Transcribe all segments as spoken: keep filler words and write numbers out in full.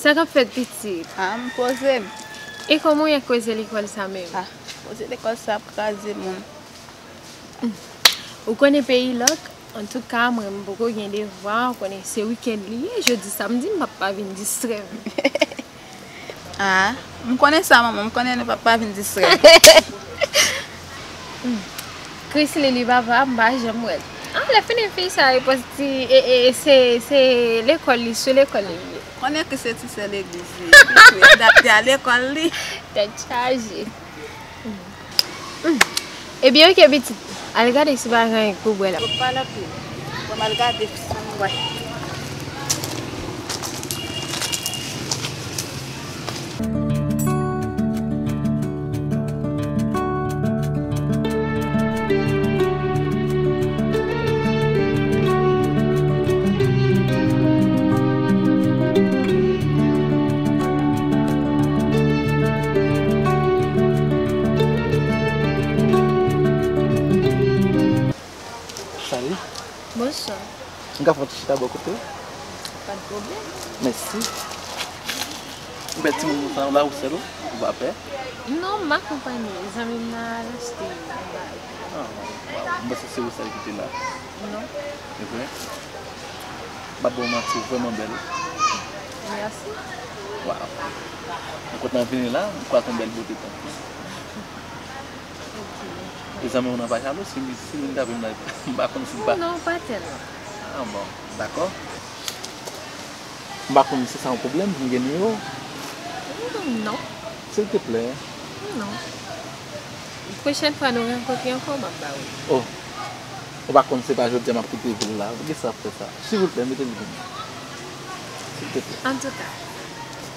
Sa k ap fèt, pitit? Ah, m poze m. E kòman w ye koze lekòl sa menm? Ah, koze lekòl sa ap kraze moun. Ou konnen peyi lòk? Antouka, mwen, m poko gen devwa, ou konnen se wikenn li ye, jodi samdi, m p ap pa vin distrè m. Ah, m konnen sa, manman, m konnen nou p ap pa vin distrè m. Krisli, li papa, m pa janm wè l. Ah, lè fini fi sa, e pòs ti, e, e, e, se, se lekòl li, sou lekòl li ye. Konnen ki se ti sè legliz li ye, li adapte a lekòl li. Tèt chaje. Ebyen, oke, pitit. Al gade si pa gen anyen pou bwè la. Yo pale anpil. Bon, m al gade si m wè. Salut. Bonswa. M ka fè yon ti chita bò kote w? Pa de pwoblèm. Mèsi. M pè timoun sa la ou sèl ou? Ou pa pè? Non, m akonpanye. Zanmi m nan al achte yon bagay. Ah, waw. M panse se ou sèl ki te la. Non. E vre? M pa ba w manti, ou vrèman bèl. Mèsi. Waw. Mwen kontan vini la, m kwaze yon bèl bote tankou w. Ok. E zanmi w nan pa jalou? Si, si youn ta vin la, m pa konn si m pa. Non, pa tèlman. Ah, bon. Dakò. M pa konn si sa yon pwoblèm pou m gen nimewo w. Mm, non. Silteplè. Non. Pwochèn fwa nou rankontre ankò, m ap ba ou l. Oh. Ou pa konn se pa jodi a m ap kite vil la. Poukisa w ap fè sa? Silvouplè, mete l pou mwen. Silteplè. Antouka.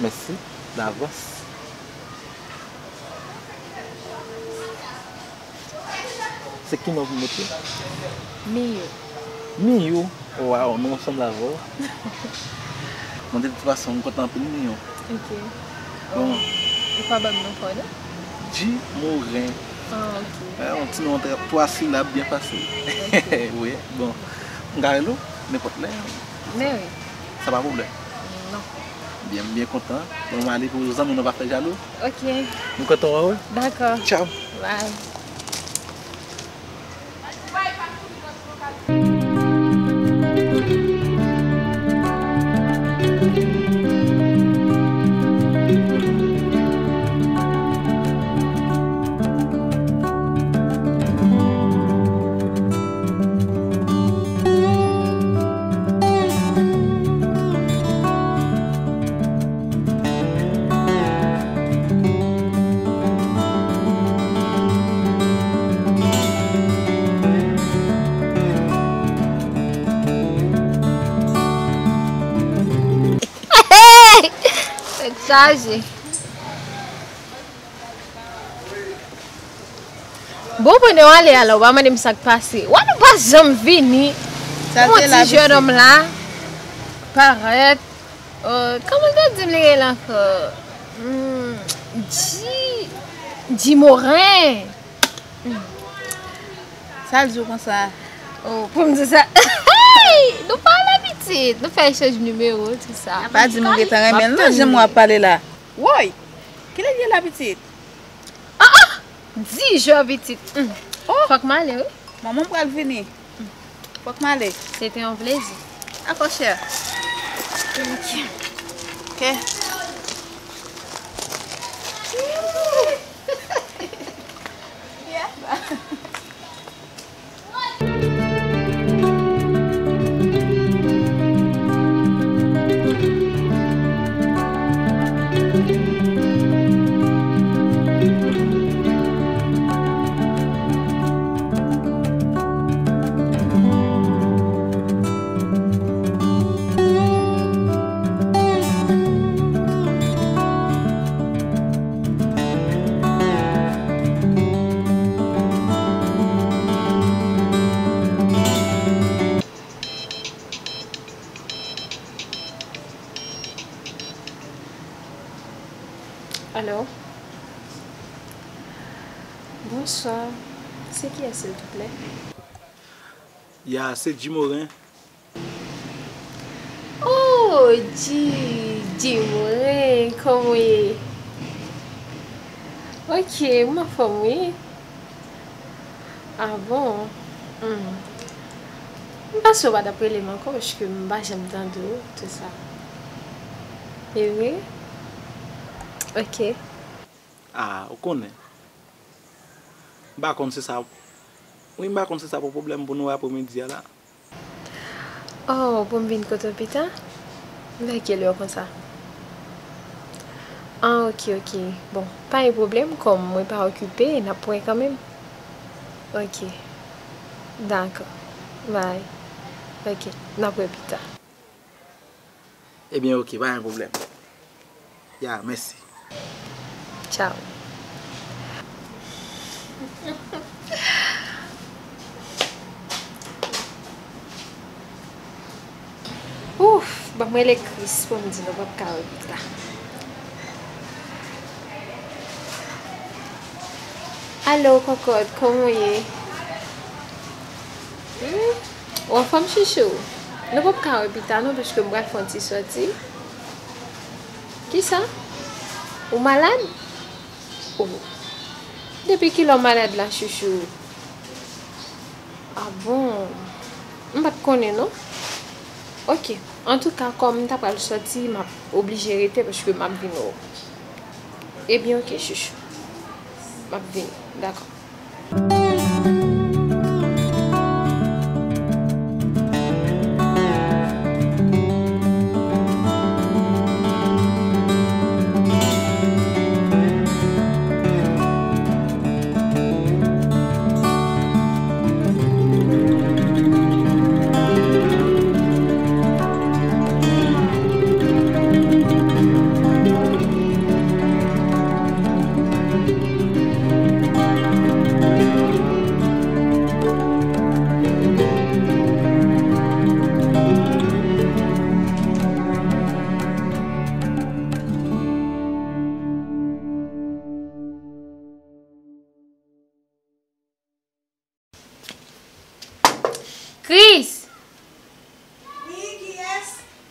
Mèsi davans. Se ki non pou m mete? Miyo. Miyo? Waw, non, m sanble avè w. Mwen de tout fason, m kontan anpil, Miyo. Ok. Bon. Ou pa ban m non pa w, non? Di Moren. Ah, ok. Eh, yon ti non twa silab byen fasil. Ok. Wi, bon. M ka rele w nenpòt lè. Men wi. Sa pa pwoblèm? Non. Byen, m byen kontan. Bon, m ale pou zanmi nou pa fè jalou. Ok. M kontan wè w. Dakò. Tchaw. Bye. Tèt chaje. Bon, pandan w ale a la, ou pa mande m sa k pase. Wè nou pa janm vini. Sa te la, ti jennonm la parèt. Euh, kòman te di m li rele ankò? Hmm, Di, Di Moren. Hmm. Sa l di w konsa? Oh, pou m di sa. Hey! Nou pale pitit. Nou fè echanj nimewo, tout sa. Pa di m ou gentan renmen l, non, jan w ap pale la. Woy! Kilè l ye la, pitit? Ah, ah! Di jò pitit. Mm. Oh! Fòk m ale, wi. Manman m pral vini. Mm. Fòk m ale. Se te yon plezi. Dakò, chè. Ok. Ok. Yeah. Alo? Bonswa. Se kiyès, silvouplè? Ya, se Jimoren. Oh, Ji, Di mwen, kòman w ye? Ok, m anfòm, wi. Ah bon? Hmm. M panse w pa t ap rele m ankò, paske m pa janm tande w, tou sa. E vre? Ok. Ah, ou konnen. M pa konn si sa, wi, m pa konn si sa pou pwoblèm pou nou apremidi a la. Oh, pou m vin kote w pita? Vè ki lè konsa? Ah, ok, ok. Bon, pa gen pwoblèm, kòm mwen pa okipe, n ap wè kanmenm. Ok. Dakò. Bye. Ok, n ap wè pita. Ebyen, ok, pa gen pwoblèm. Ya, mèsi. Tchaw. Ouf, ban mwen rele Chris pou m di nou p ap ka wè pita. Alo, kòkòt, kòman w ye? Hmm? Ou anfòm, chouchou? Nou p ap ka wè pita non, paske m pral fè yon ti sòti. Kisa? Ou malad? Oh. Depi kilè w malad la, chouchou? Ah bon? M pa t konnen non. Ok. Antouka, kòm m ta pral sòti, m ap oblije rete paske m ap vin wè w. Ebyen, ok, chouchou. M ap vini. Dakò. Chris! Wi, kiyès?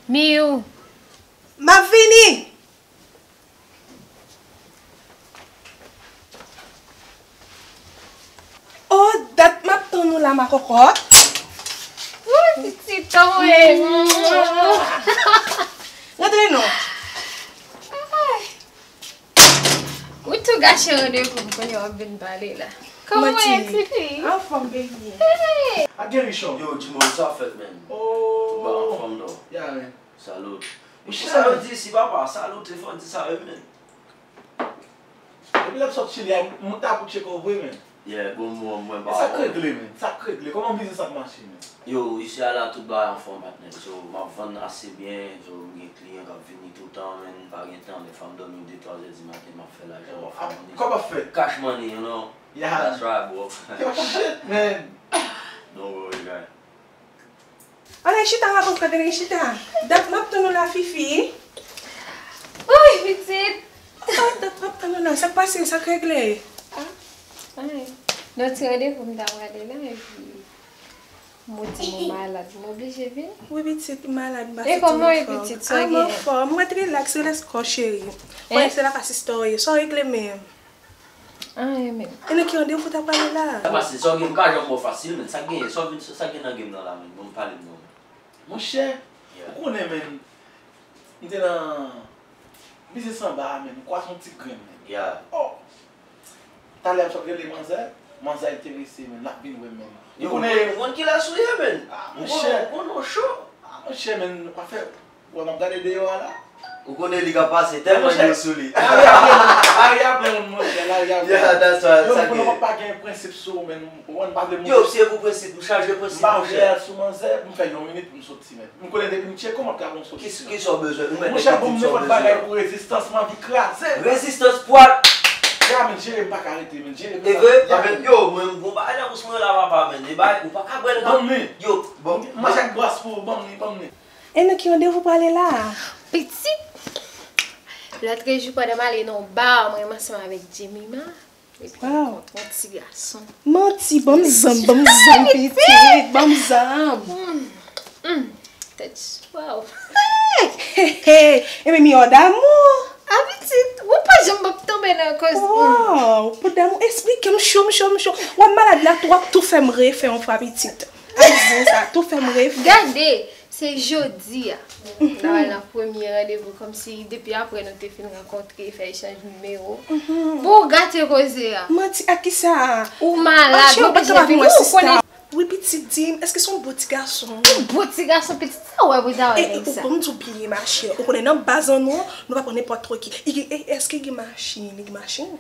Miyou. M ap vini! Oh, dat m ap tann ou la, makòkòt. Woy, pitit, kòman w ye? Rantre non. Ay. Ou tou gache randevou m, kounye a w ap vin pale la. Kòman w ye, tifi? Anfòm, baby. Hey! Ap gen richòm. Yo, Jimo, sa fèt, man? Oh. Ou pa anfòm, non? Ya, man. Salut. Monchè. Sa yo di isi, papa? Salut, fò di sa, wi, man. Depi lè m sot Chili a, m ta pou tcheke w vre, man. Yeah, bon, mwen, mwen pa. E sa k regle, man? Sa k regle? Kòman biznis ap mache, man? Yo, isi a la, tout bagay anfòm, patnè. So, m ap vann ase byen. So, m gen kliyan k ap vini toutan, man. M pa gen tan. Dèfwa m dòmi de twa zè di maten, m ap fè lajan, m ap fè money. Kòb ap fèt? Cash money, you know? Yeah. That's right, bro. Yo, shit, man. Don't worry, guy. Ann al chita la, kòkòt, ann al chita. Dat m ap tann ou la, Fifi. Woy, pitit! Oh, dat m ap tann ou la. Sa k pase? Sa k regle? Ah, anyen. Non, ti randevou m ta prale la, epi m di m ou malad, m oblije vin. Wi, pitit, m malad, m pa santi m anfòm. E kòman w ye, pitit? Sa w gen? Ah, m anfòm. M ret rilaks, rilaks kò, cheri. Mwen, se la ka sista w ye. Sa w regle menm? Anyen menm. E nan ki randevou w ta prale la? Sa pase, sa w gen, m ka janm ba w fasil, men sa k genyen, sa w vin, sa k gen nan game nan la, men bon, pale m non. Monchè, ou konnen, men, m te nan biznis anba a, men, m kwase yon ti grenn, men. Oh! Talè m sot rele manzè, manzè enterese, men, l ap vin wè m, men. Ou konnen, ou konn kilès ou ye, men. Ah, monchè. Ou konnen, ou konnen w cho. Ah, monchè, men, w ap fè Wè, m ap gade deyò a la. Ou konnen li ka pase tèlman dlo sou li. Lari a plen moun, lari a plen moun, monchè, lari a plen moun. Yeah, that's right. Yo, sa m konnen w pa gen prensip sou ou, men ou konprann, m pa vle moun. Yo, si e pou prensip, m chaje prensip, monchè. M pa reyèl sou manzè, m fè yon minit pou m soti, men. M konnen depi m tcheke w, m ap ka fè yon solution. Ki, kisa w bezwen? Ou mèt mete tout sa w bezwen. Yo, pou m nenpòt bagay pou rezistans, m anvi kraze. Rezistans pwat. Ya, men, jere m pa ka rete, men, jere m pa ka. E vre? Ya, men, yo, mwen, m gon bagay nan bouch mwen la, papa, men. E bagay, ou pa ka bwè l. Ban m li. Yo, ban m li. M mache ak bras pou ou, ban m li, ban m li. E nan ki randevou w prale la a? Pitit! Lòtrejou pandan m ale nan yon ba, mwen ansanm avèk Jemima. Epi nou rankontre yon ti gason. Manti, ban m zam, ban m zam, pitit, ban m zam. Hmm, hmm. Tèt, waw. Hey, hey, hey, e men mi hors d'amour. A pitit, ou pa janm p ap tonbe nan koz. Wow, pou damou, esplike m cho, m cho, m cho. W ap malad la tou, w ap tou fè m refè yon fwa pitit. Ay zen sa, tou fè m refè. Gade, se jodi a. N a pral nan premye randevou, kòmsi depi apre nou te fin rankontre, fè echanj nimewo. Pou w gate koze a. Manti ak kisa? Ou malad, ou pa janm vini, ou konnen. Wi, pitit, di m, èske se yon bon ti gason? Yon bon ti gason, pitit, sa w wè pou ta wè nèg sa? E, e, ou, ban m di w byen, machè. Ou konnen nan baz an nou, nou pa pran nenpòt tro ki. E, e, èske gen machin? Gen machin?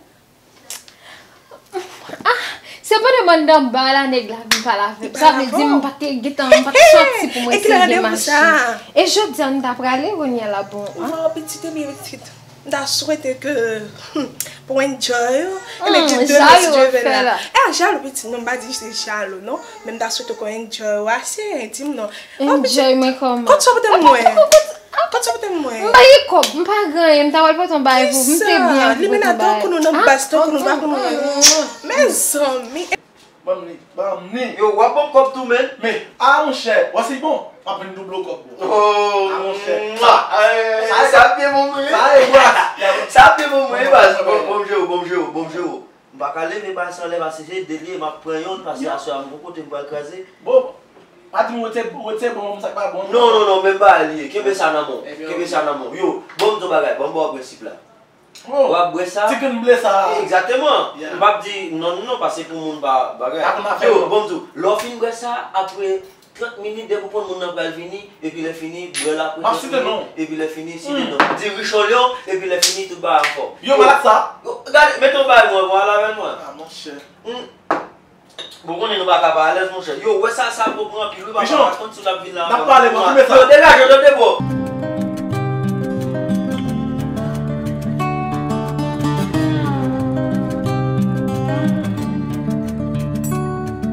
Ah, se pandan m anndan ba la, nèg la vin pale avè m. Sa vle di m pa te gentan, m pa t sòti pou mwen si gen machin. E jodi a, nou ta prale, kounye a la, bon, ah. Waw, pitit, ebyen, pitit. M ta swete ke, hmm, pou enjoy ou, e men ki demen si Dye vle la. E a jalou pitit, non, m pa di se jalou, non. Men m ta swete ke w enjoy ou ase, di m non. Enjoy mwen kòman? Kot sa w te mwen? Kot sa w te mwen? M pa gen kòb, m pa gen anyen, m ta pral pote yon bagay pou ou, m te byen pou pote yon bagay. Li mennen tankou nou nan baz, tankou nou pa konn wè. Mezanmi. Ban m li, ban m li. Yo, w ap ban m kòb tou, men. Men, a, monchè, w ap si bon, m ap vin double kòb, bro. Oh, a, monchè. Sa, sa ap byen bon, wi. Sa e gras. Sa ap byen bon, wi, baz. Bon, bon, m jere w, bon, m jere w, bon, m jere w. M pa ka leve bay sa anlè, pase se de li ye, m ap pran yonn, pase aswè a m gon kote m pral kraze. Bon, pa di m rete, rete bon, sa k pa bon. Non, non, non, men m pa al ye. Kenbe sa nan men w. Kenbe sa nan men w. Yo, bon, m di w bagay, bon, m ba w prensip la. W ap bwè sa. Ti grenn ble sa. Egzakteman. M p ap di non, non, non, pase pou moun pa bagay. Yo, bon, m di w, lè w fin bwè sa, apre trant minit, depi w konn moun nan pral vini, epi lè fini, bwè l apre trant minit, epi lè fini, site non. Di Richelieu, epi lè fini, tout bagay anfòm. Yo, malad sa. Yo, gade, mete yon bagay mwen, vwala avè l mwen. Ah, monchè. Bon, konnen nou pa ka pa alèz, monchè. Yo, wè sa, sa pwòp anpil, wi, papa. Michon, pa konn si l ap vin la n ap pale, mwen, koupe sa. Yo, degaje w, tande, bro.